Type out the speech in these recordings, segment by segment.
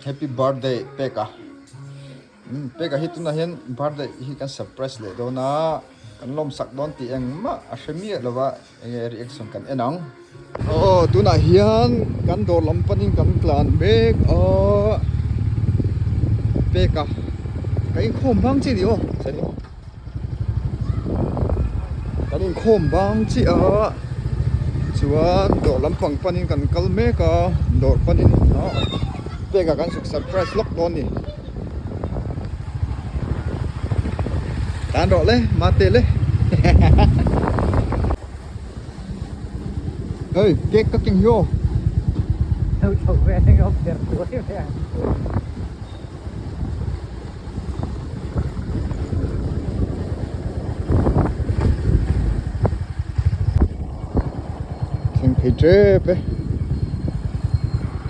Happy birthday peka peka hi tunah hian birthday hi kan surprise leh dawn a kan lawmsak dawn tih engmah a hre miah lo va enge reaction kan en ang aw tunah hian kan dawr lam panin kan tlan mek a peka ka inkhawm bang chi ni aw. Kan inkhawm bang chiah a chuan dawr lampang panin kan kal mek a dawr panin pek ah kan zuk surprise lawk dawn a ni tan rawh le mate le hei cake ka keng hi aw. Thleng phei tep e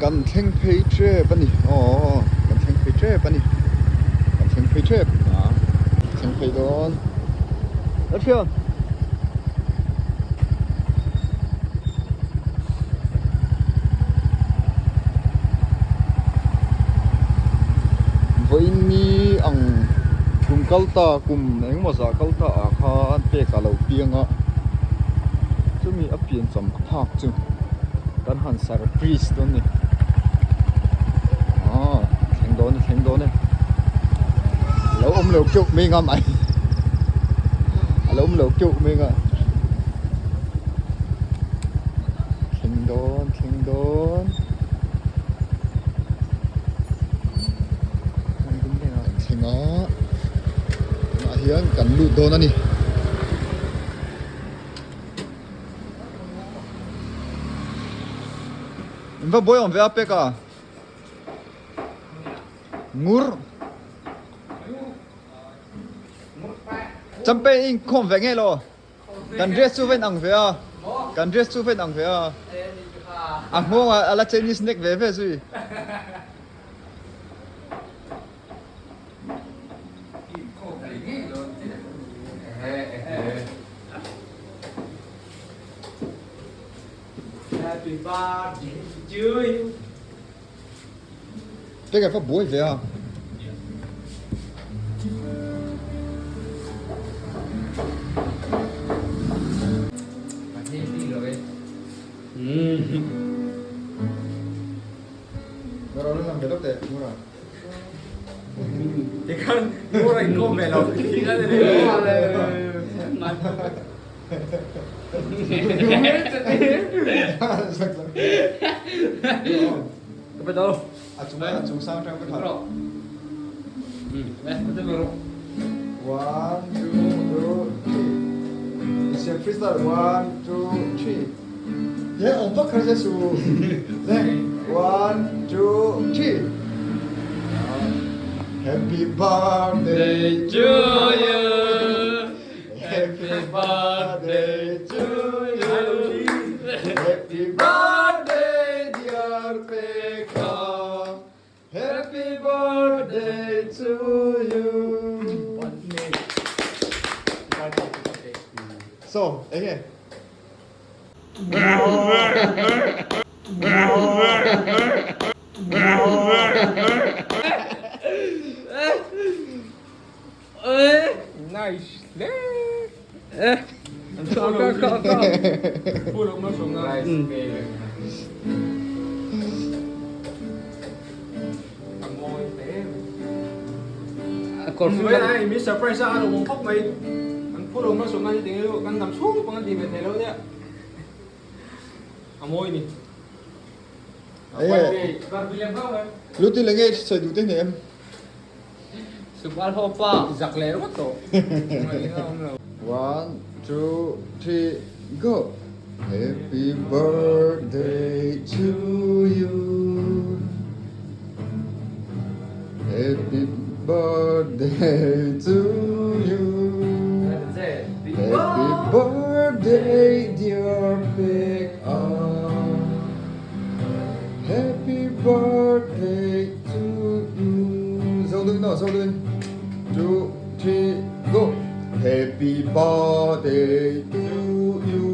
kan thleng phei tep a ni aw kan thleng phei tep a ni kan thleng phei tep a thleng phei dawn a hria. Vawiin ang kum kal ta kum engemaw zah kal ta ah khan pek a lo piang a chumi a pian cham phak chu kan han surprise dawn a ni aw thleng dawn e thleng dawn e a lo awm lo keuh mai nga mai a lo awm lo keuh mai nga. Thleng dawn thleng dawn thleng a tunah hian kan lut dawn a ni. In va buai awm ve a pek a ngur. Champe in khawm ve nge lo. Kan dress chu va inang ve a. Kan dress chu va inang ve a. A nghawng ah a la Chinese nek ve ve zui. Happy birthday to you. Teka va buai ve a. A chung a chung sang tang ka thar. One, two, three. It's a freestyle. One, two, three. Yeah, on pak khar su. One, two, three. Happy birthday to you. Happy birthday to you. Happy birthday dear Peka. Happy birthday to you. So, enge? Nice hle. Mi surprise a lo awm khawp mai. An phu lo malsawmna hi tinge kan dam chhung pawh an ti ve thei lo nia. A mawi ni. Luti leh nge sawi duh te hne em? Sual ho pa zak leh ringawt tawh. One, two, three, go! Happy birthday to you Happy birthday to you Happy birthday dear Pek A Happy birthday to you Zo dun no, zo dun Two, three, go Happy birthday to you.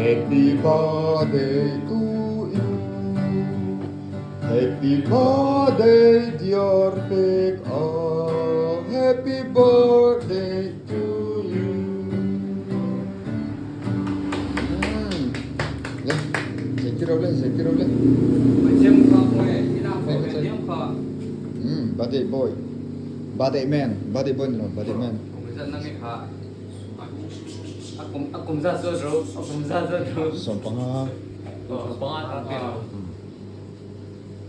Happy birthday to you Happy birthday dear Peka Happy birthday to you Le zai ro le zai ro le Birthday boy Birthday man Birthday boy ni lo birthday man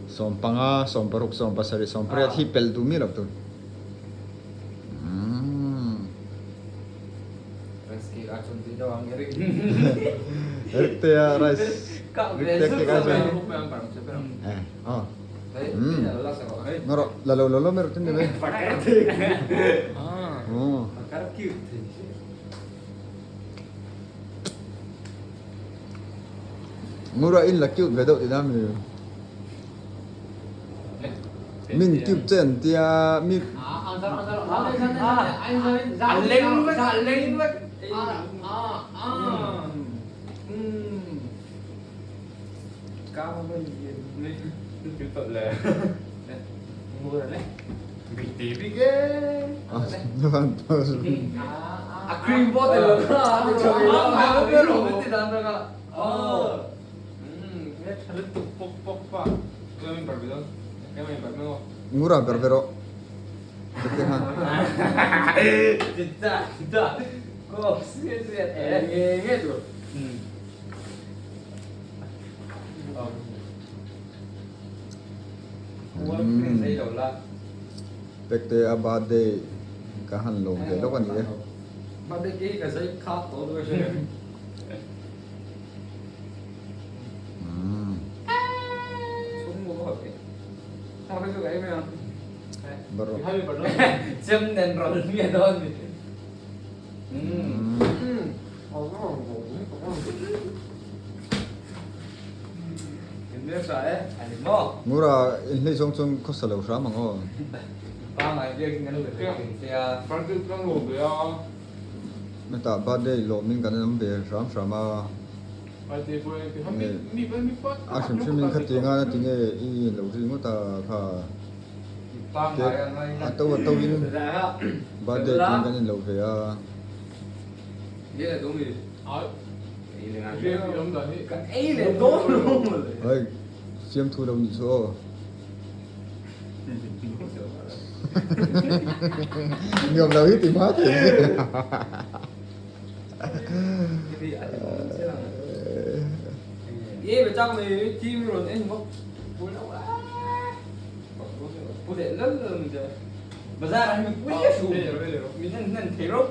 Sawmpanga, sawmparuk, sawmpasarih, sawmpariat hi pel duh miah lo tur. Riktea rice riktea cake ai chuan eh aw Ngawrh la lo lo lo mai rawh tin ni mai. Ngura in la cute ve deuh tihna mi. Min cute che an tia mi. Ngura ber ve rawh. Pekte a birthday ka han lawm ve lawk a ni e. Ngura inhlei zawng chuan khawsa lo hram ang aw. Hetah birthday lawmin kan awm ve hram hram a. A hrim hrimin khatiang a tinge i lo ri ngawt a kha. A to a to in birthday tiin kan inlo ve a. Hei siamthu lo nih chu aw. Nuam lo hi ti hma thei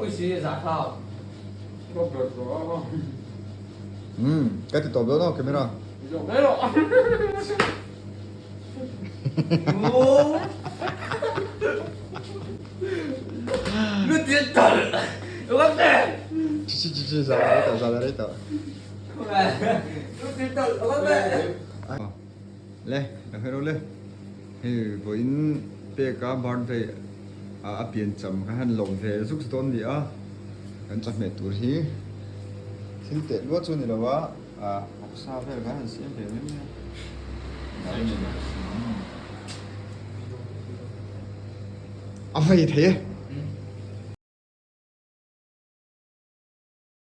si. Ka ti tawp dawn aw camera. Chi chi chi za rei tawh za rei tawh. Le ka hre le hei vawiin peka birthday a a pian cham kha han lawm ve zuk dawn ni a kan chawhmeh tur hi thil teh luat chu a ni lo a ah vawksa vel kha han siam ve mai mai a a vei thei e.